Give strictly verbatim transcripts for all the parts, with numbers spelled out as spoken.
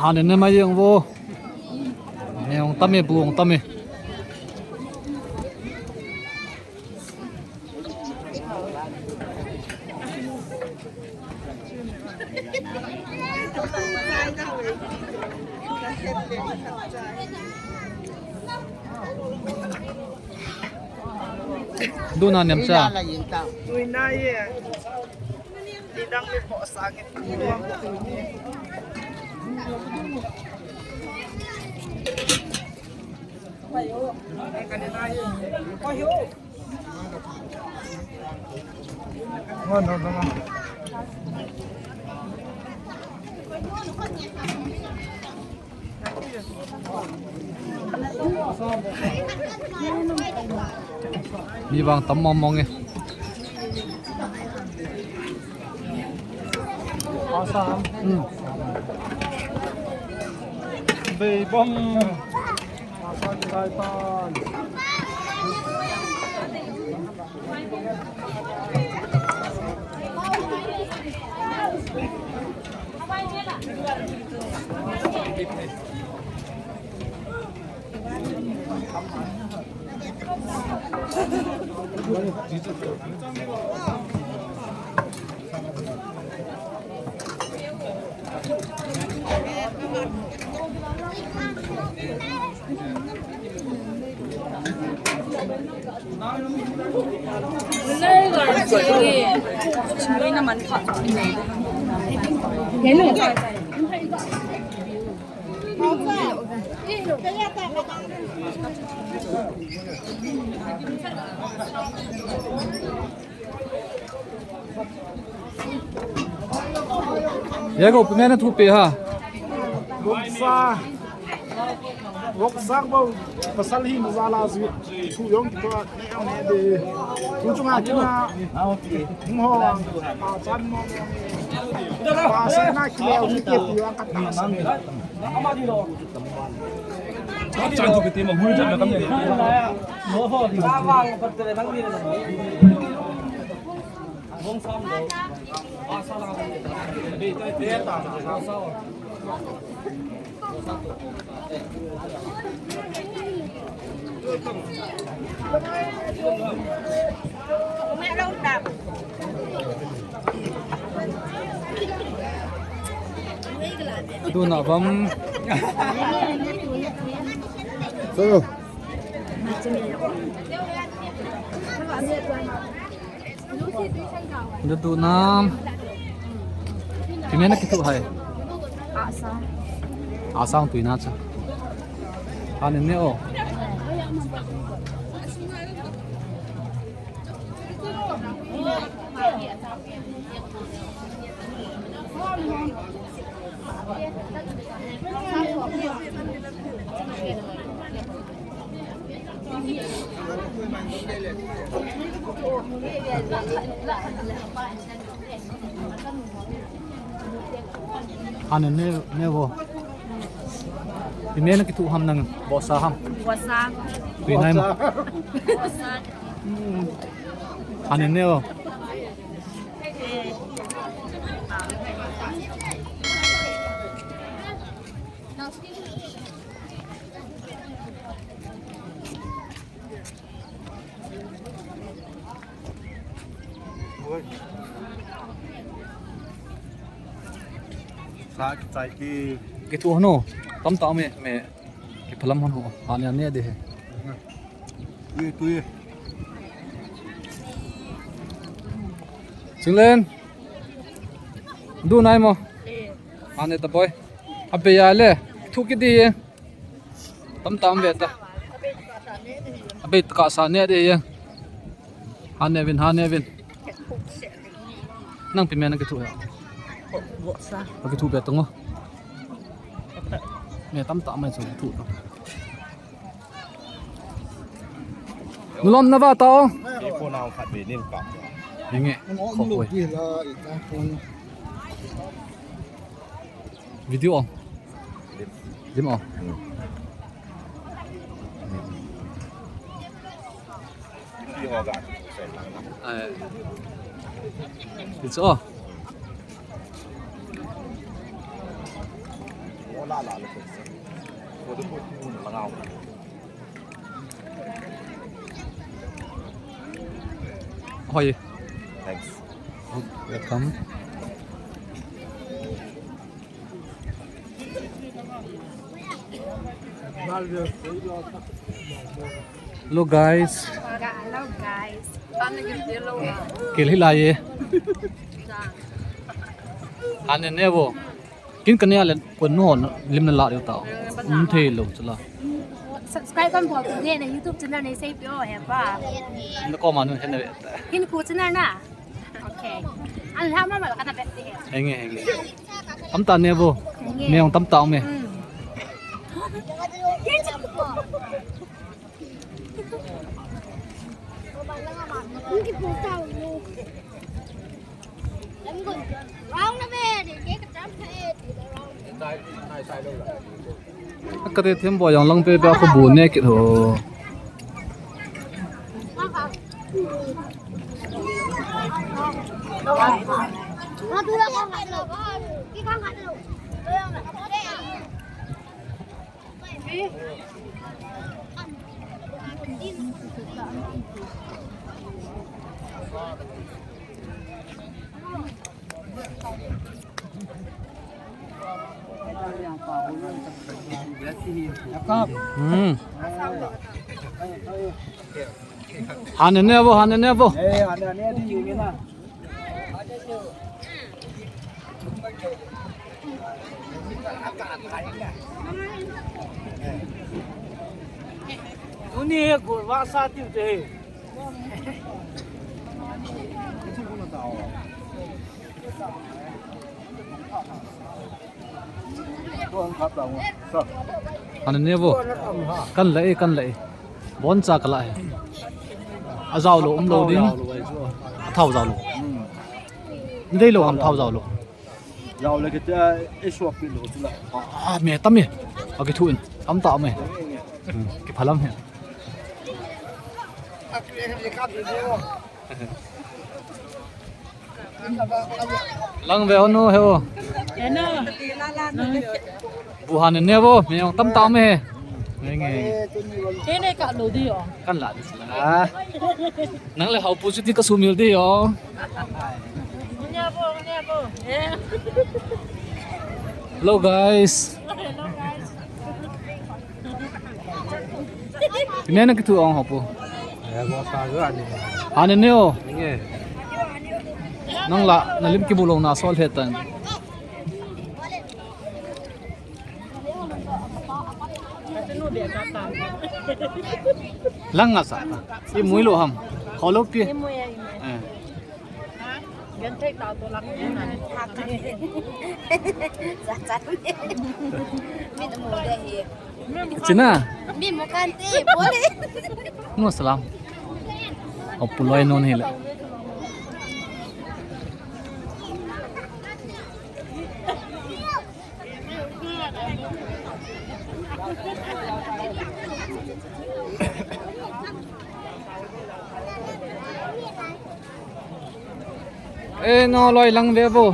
Hanin ne mai jeng vo. Ne ong tam e, bu ong tam e. Duna nem cha. Duna ye. Tidang le po sa nge. Mi vang tam mong mong e. Asam. Hmm. Bei bom. Asam kai pan. Ye ko, pimena thu pe ha. Voksa. Voksa ko pasal hi maza la ju. Thu yong to ne yong ne de. Thu chunga kina. Mo. Pa chan mo. Pa sa na kile u ke pi yong ka ta sa. Duna bam. So. Duna. Pimena kithu hai. Asa. Asa tui na cha. Hanin ne o. Hanin ne, ne vo. Pimena kithu ham nang, voksa ham. Voksa. Tui nai ma. Voksa. Hanin ne vo. Sa kichai ki. Kithu hon o. Tamtah me, me. Kiphalam hon o. Hanin ne de he. Tui, tui. Chinglen. Du nai mo. Hanin ta boy. Abei a le. Thu kiti he. Tamtah ve ta. Abei kasa ne de ye. Hanin vin, hanin vin. Nang pimena kithu ya. Voksa. Kithu be tongo. Me tamtah mai chu kithu to. Nulom na va ta o. Ipo nau khat be nin ka. Inge. Khoi. Video on. Lim o. Ai. It's all. Hoi. Thanks. Welcome. Hello guys. Hello guys. Kil hi lai e. Hane ne bo. Kin kane le kon no lim na la diu tao. Um thei lo chula. Subscribe kan bol ne na YouTube channel ne sei pio he pa. Na ko ma nu he ne. Kin ku channel na. Okay. An la ma ma ka na bet de. Henge henge. Tamta ne bo. Henge. Me ong tamta me. Kate them bo jong lang pe pe khu bu ne kit ho. Hmm. Hane ne bo, hane ne bo. Tuni he gol va sa tiu te. Hane ne bo. Kan la e, kan la e. Bon cha ka la e. A jao lo, um lo ding. A thao jao lo. Ndei lo am thao jao lo. Jao le ke te, e suak pi lo chu la. A, me tam e. A ki thu in. Tam ta me. Ki phalam he. Lang ve honu he o. He no. Bu hane ne bo, me ong tam tam he. Nge nge. He ne ka lo di o. Kan la di sila. Nang le hau pu chu ti ka sumil di o. Nya bo, nya bo. Hello guys. Hello guys. Ine na kithu ong hopu. Eh, mo sa ga ni. Hane ne o. Nge. Nang la, na lim kibu lo na sol he tan. Lang nga sa. I mui lo ham. Kholo pi. Eh. Gen thei tao to lang ne na. Za za. Mi na mo de hi. China. Mi mo kan te, bole. No salam. Apu loi non hi le. Eh, no loi lang ve vo.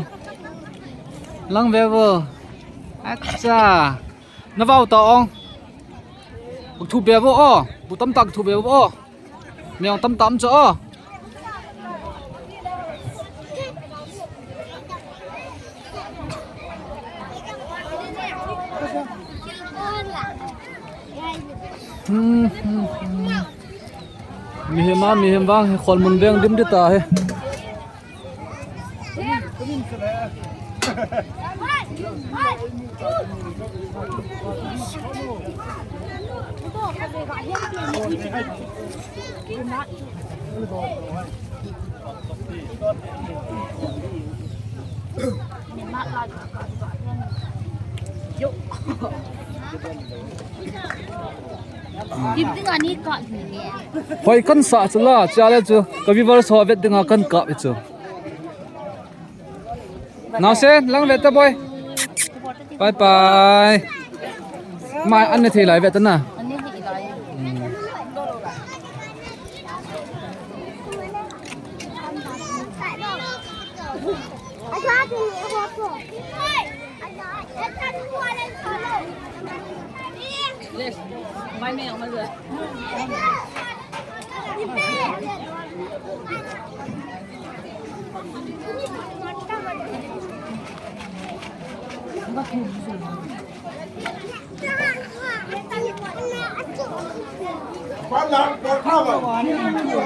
Lang ve vo. Acha. Na vau ta ong. Buk thu be vo o. Bu tam tak thu be vo o. Me ong tam tam cho o. Hmm, hmm, hmm. Mihem a, mihem vang, khol mun veng dim di ta he. Hoi kan sa chu la, cha le chu, ka viewers ho vet dinga kan kap i chu. Naosen, lang ve ta boi. Bye bye. Mai an ne thei lai ve ta na. Hello, hello.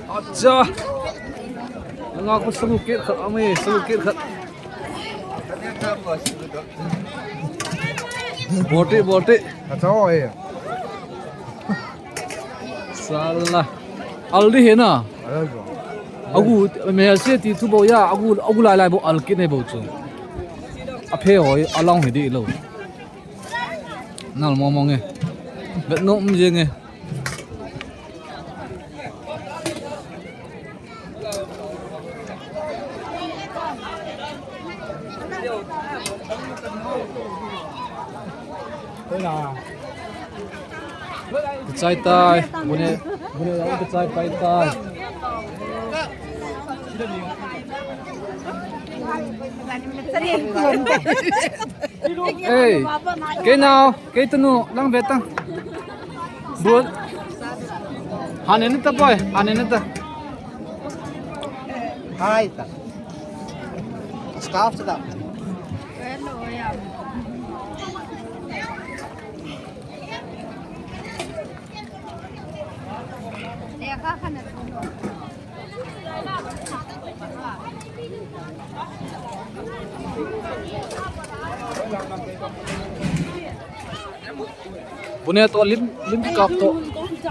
Acha. Nga ko sagu kit khat, ami, sagu kit khat. Bol te, bol te. Acha, oi. Sala. Al di he na. Al di. Agu, me se ti thu bou ya, agu, agu lai lai bou al kit ne bou chu. A phe hoi, a long hi di lo. Nal mo mo nge. Bet no um je nge. Kichai tai, bune, bune jong kichai pai tai. Ei, kei nao, kei tanu, lang ve tang. Bun. Hanin ta boy, hanin ta. Hai ta. Scarf ta. Bune to lim, lim kap to.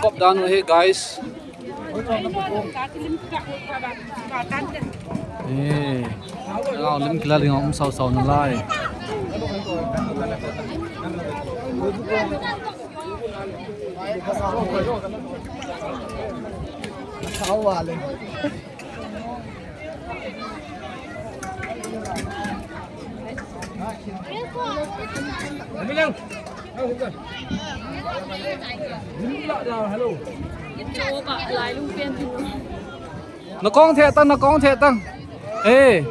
Kop dan he, guys. Eh, lim kila ling um sao sao na lai. Na kong the tang, na kong the tang. Eh.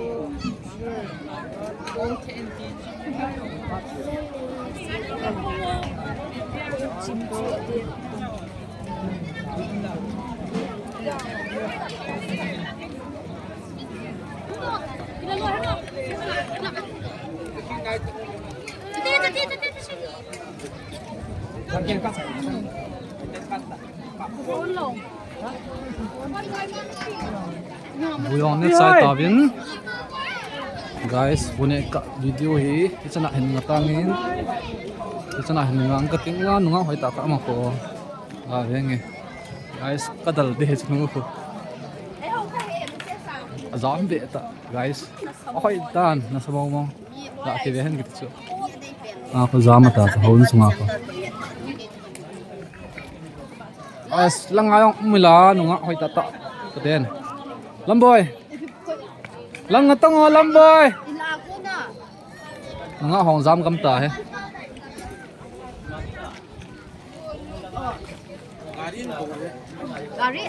Buyong ne chai tavin. Guys, bune ka video hi, hichana hin nga tangin. Hichana hin nga ang kating la, nunga hoi ta ka ma ko. A, henge. Guys, ka dal de hichanu ko. Ajam be ta, guys. Ahoi tan, nasa mau mau. La ki ve hen ki chu. A, ko jam ta, ko hon sunga ko. As, lang ayong mila, nunga hoi ta ta. Ka den. Lamboy. Lang nga tong o, Lamboy. Nunga hong jam kam ta he. Gari.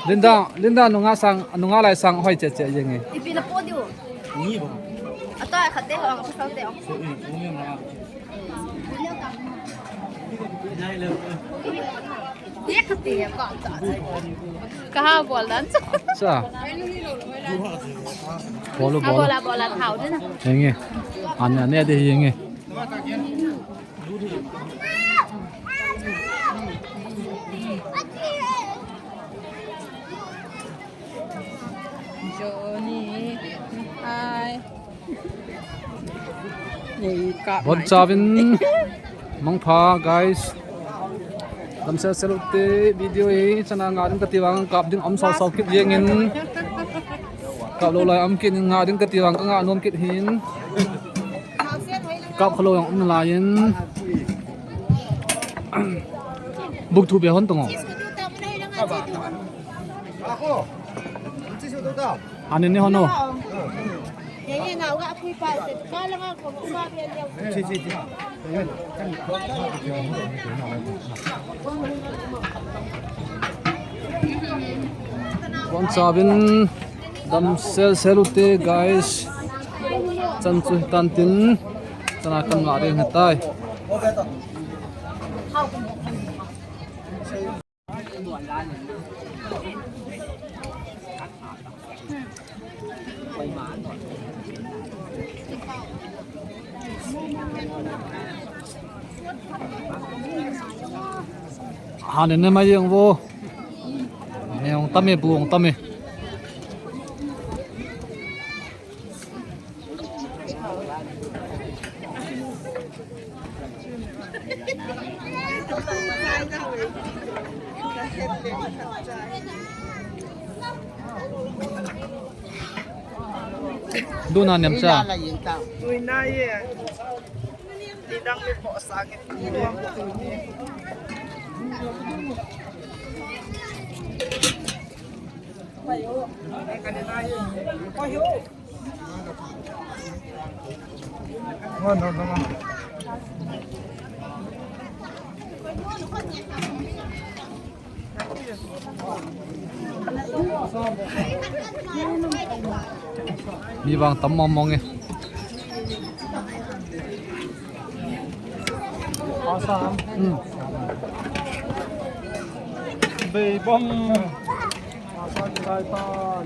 Linda, Linda, nunga sang, nunga lai sang hoi che che jeng e. Ipi na po diu. Ni bo. Ata khate ho, ang pasal te ho. So, eh, umi ma. Ye khate ya ka ta. Kaha bol dan. Sa. Bol, bol. Bol, bol, thau de na. Henge. Ane, ane de henge. Bon chauvin mangpha, guys. Damsel sel ute, video hi chana nga ding kati vang kap ding um sau sau kit jeng in. Kap lou lai um kit in, nga ding kati vang ka nga nom kit hin. Kap khalou jong um nalai in. Buk thu be hon tong o. Ani ni hon o. Bon chauvin damsel sel ute, guys. Chan chu hitan tin, chana kan nga ding hitai. Hanin ne mai jeng vo. Ne ong tam e, bu ong tam e. Duna nem cha. Duna ye. Ni dang le po sa nge. Mi vang tam mong mong e. Pasal. Hmm. Bei bom. Pasal kitai tan.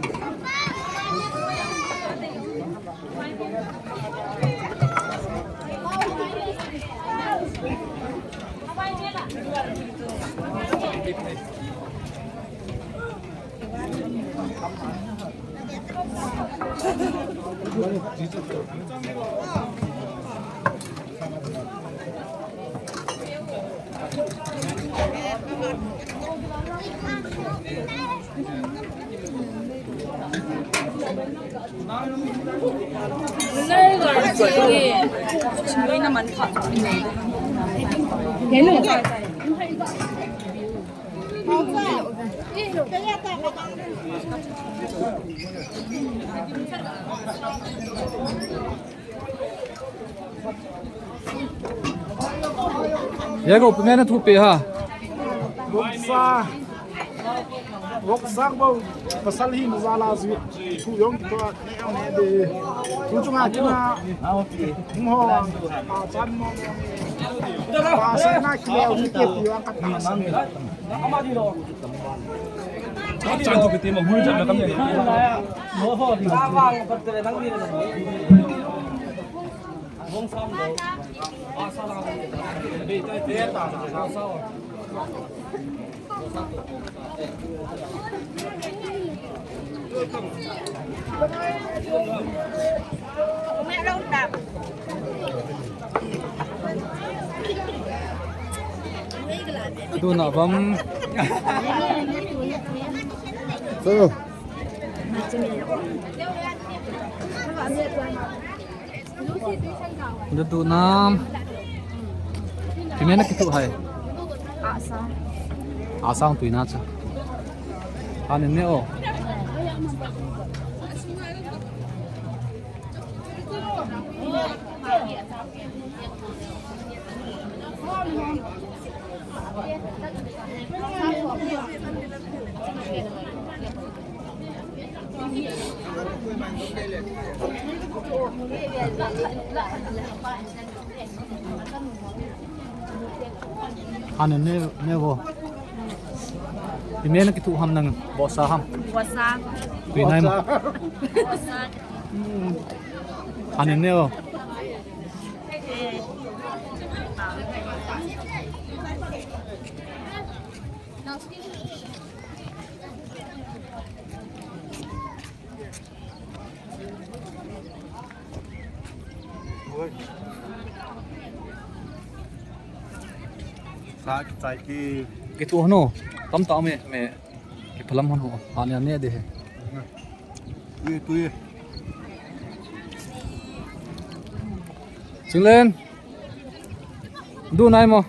Ye ko pumena thu pe ha. Voksa. Voksa bou pasal hi na jala ji. Thu jong kitoh ne ne de. Thu chunga kina. Hung ho. Pa chan mo. Pa sa na kile u ke ti wa ka ta sa. Tuna bam. So. Tuna. Pumena kithu hai. Asang. Asang tuina cha. Hanin ne o. Hanin ne, ne vo. Pumena kithu ham nang, voksa ham. Voksa. Tuinai ma. Voksa. Hanin ne vo. Sa kichai ti. Kithu hanu. Tamtah me, me. Kiphalam hanu. Ani ane de he. Tui, tui. Chinglen. Du nai mo.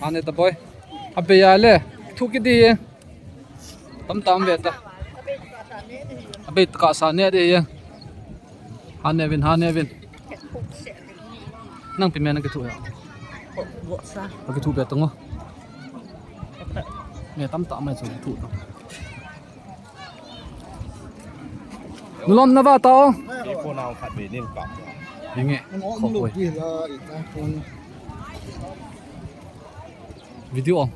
Ani ta boy. Abe ya le. Thu kiti ye. Tamtah ve ta. Abe ka sa ne de ye. Hane vin, hane vin. Nang pi me na kithu ya. Kithu pe tong. Me tamtah me chu kithu. Nulom na va ta o. Ke ko nau khat be nin ka. Inge. Video on.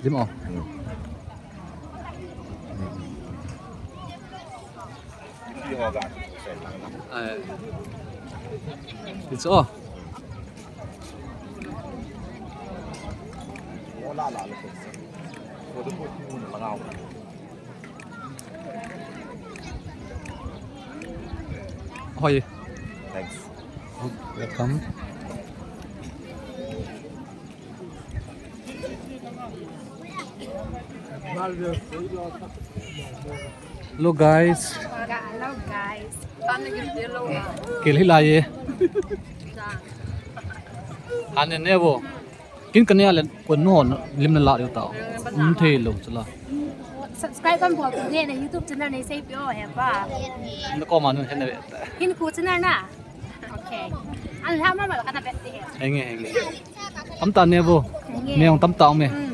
Lim on. It's all. Hoi. Thanks. Welcome. Hello guys. Hello guys. Kil hi lai ye. Hane ne vo. Kin kania le kon no lim na la yo ta. Um thei lo chala. Subscribe kan bol ne na YouTube channel ne sei pio he pa. Na ko ma nu he na ve. Hin ku channel na. Okay. An ha ma ma ka na bet ti he. Henge henge. Tamtah ne vo. Henge. Me ong tamtah me. Hmm.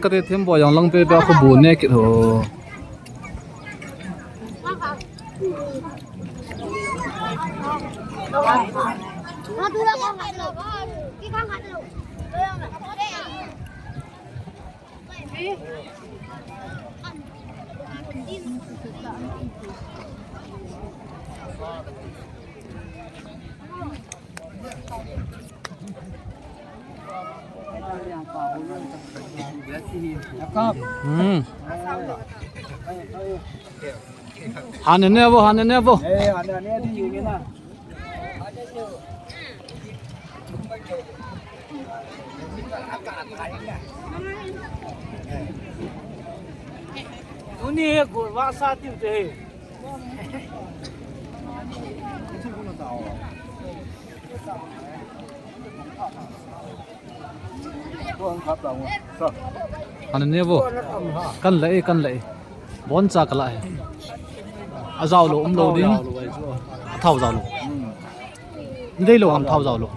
Kate them bo yang lang pe ba ko bu ne kit ho. Hmm. Hane ne vo, hane ne vo. Eh, hane ne di yenge na. Tuni he gol va sa tiu te he. Hane ne vo. Kan la e, kan la e. Bon cha ka la e. A jao lo um lo ding. A thao jao lo. Ni dei lo ham thao jao lo.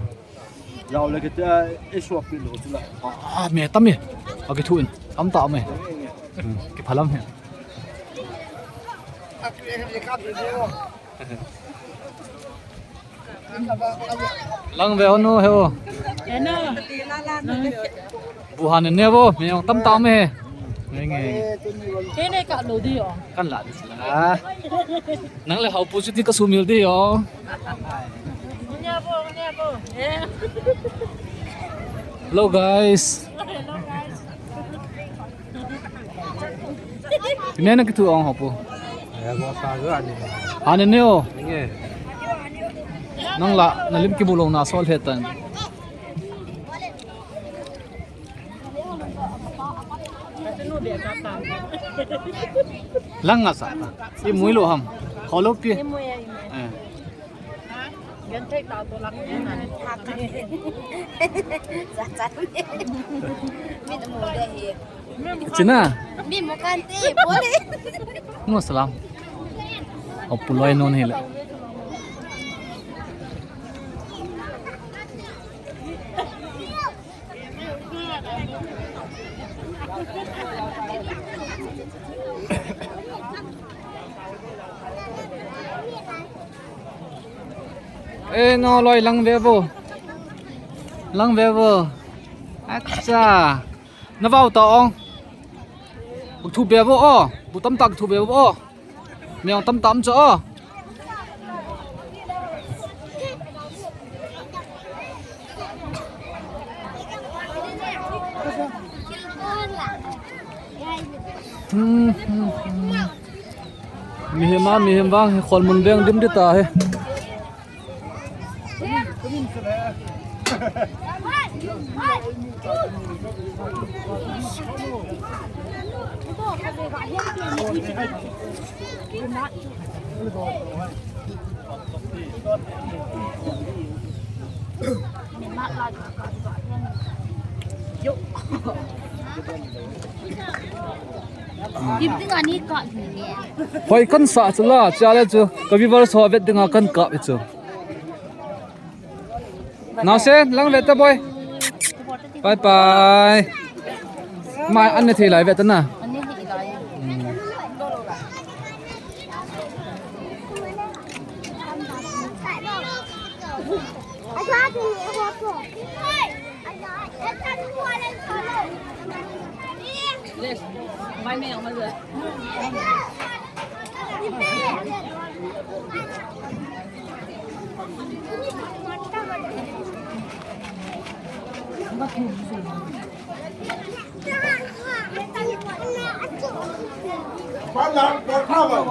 Jao le ke te e suak pi lo chu la. Ah, me tam e. A kithu in. Tamtah me. Hmm, kiphalam he. Lang ve o nu he o. Bu hane ne vo, me ong tamtah me. Nge nge. Ke ne ka lo di o. Kan la di sila. Nang le hao pu chu ti ka sumil di o. Hello guys. Ine na kithu ong hapu. Hane ne o. Nang la na lim kibu lo na sol he tan. Lang nga sa. I mui lo ham. Kholo pi. Eh. China. Mi mo kan ti, poli. Ngo salam. O puloi non hila. Eh, no loi lang ve vo. Lang ve vo. Acha. Na vau ta ong. Buk thu be vo o. Bu tam tak thu be vo o. Me ong tam tam cho o. Hmm, hmm, hmm. Mihem a, mihem vang hi khol mun veng dim di ta hi. Hoi kan sa chu la, cha le chu ka viewers ho vet dinga kan kap e chu. Nau se, lang vet ta boi. Bye bye. Ma an ne thei lai vet ta na. Hello, hello.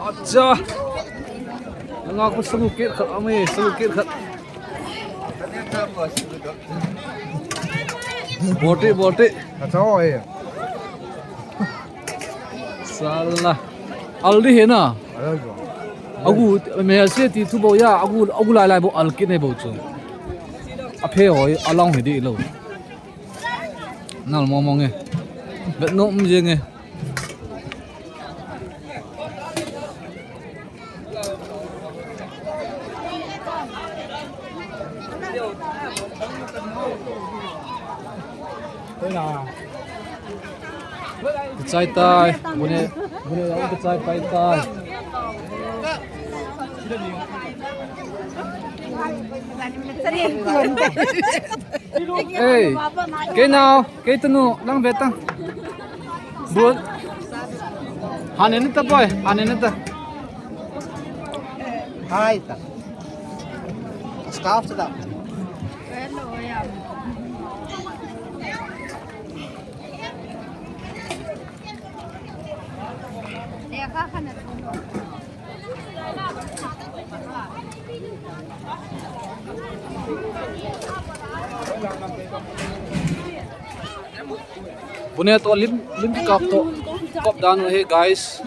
Acha. Langa ko sagu kit khat, ami, sagu kit khat. Boti, boti. Acha, oi. Sala. Al di hi na. Al di. Agu, me se ti thu bou ya, agu, agu lai lai bou al kit nei bou chu. Aphe hoi, along hi di lo. Nal mo mo nge. Bet no um je nge. Kichai tai, bune, bune jong kichai pai tai. Ei, kei nao, kei tanu, lang ve tang. Bun. Hanin ta boi, hanin ta. Hai ta. Scarf ta. Bune to lim, lim kap to. Kap dan he, guys.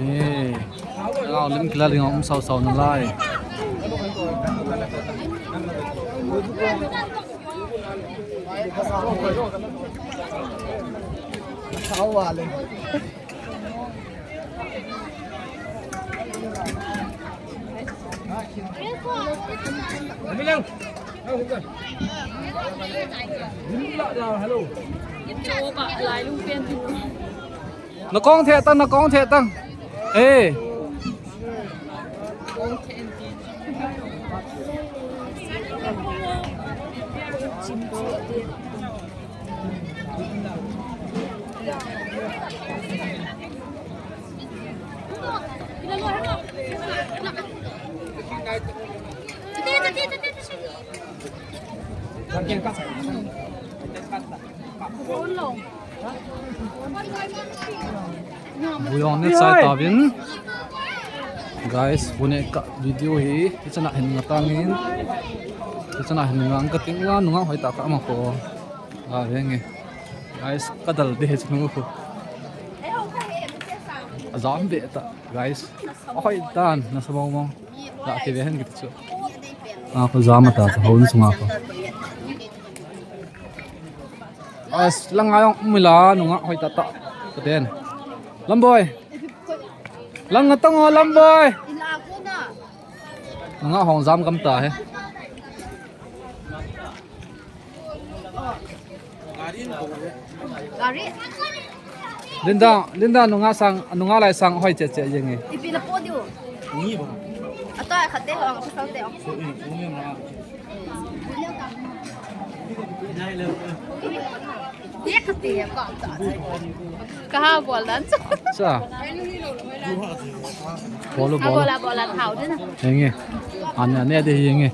Eh, lim kila ling um sao sao na lai. Hello. Na kong the tang, na kong the tang. Eh. Buyong ne chai tauvin. Guys, bune ka video hi, hichan a hin nga tangin. Hichan a hin nga ang ka ting la, nunga hoi ta ka ama ko. Ga ve nge. Guys, ka dal de he chunu ko. Ajam ve ta, guys. Ahoi tan, nasa mong mong. Ga ki ve hen ki chu. A ko jam ta, hon sunga ko. As, lang ayong mila nunga hoi tata. Kaden. Lamboi. Lang atong o, Lamboi. Nunga hong jam kam ta he. Gari. Linda, Linda nunga sang, nunga lai sang hoi che che jeng e. Ipi na po diu. Ni bo. Ata khate ho, ang pasal te ho. Ye khate ko ta. Kaha bol dan. Cha. Bol, bol. Bol, bol, thau din. Yeng e. Ane, ane de yeng e.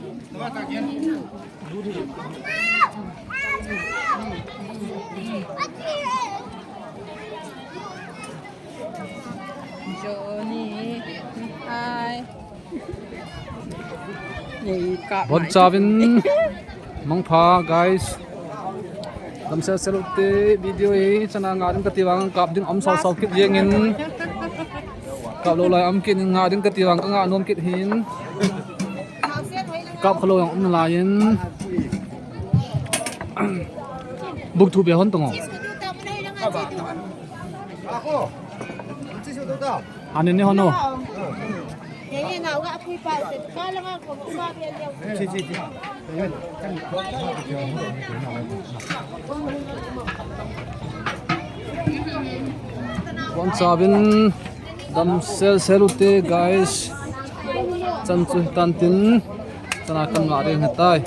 Johnny, hi. Bon chauvin. Mangpha, guys. Damsel sel ute video hi chana nga ding kati vang kap ding om sao sao kit jeng in. Kap lou lai om kit in nga ding kati vang ka nga nom kit hin. Kap khalou jong um nalai in. Buk thu be hon tong o. Ani ni hon o. Bon chauvin damsel sel ute, guys. Chan chu tan tin chana kan nga ding ahitai.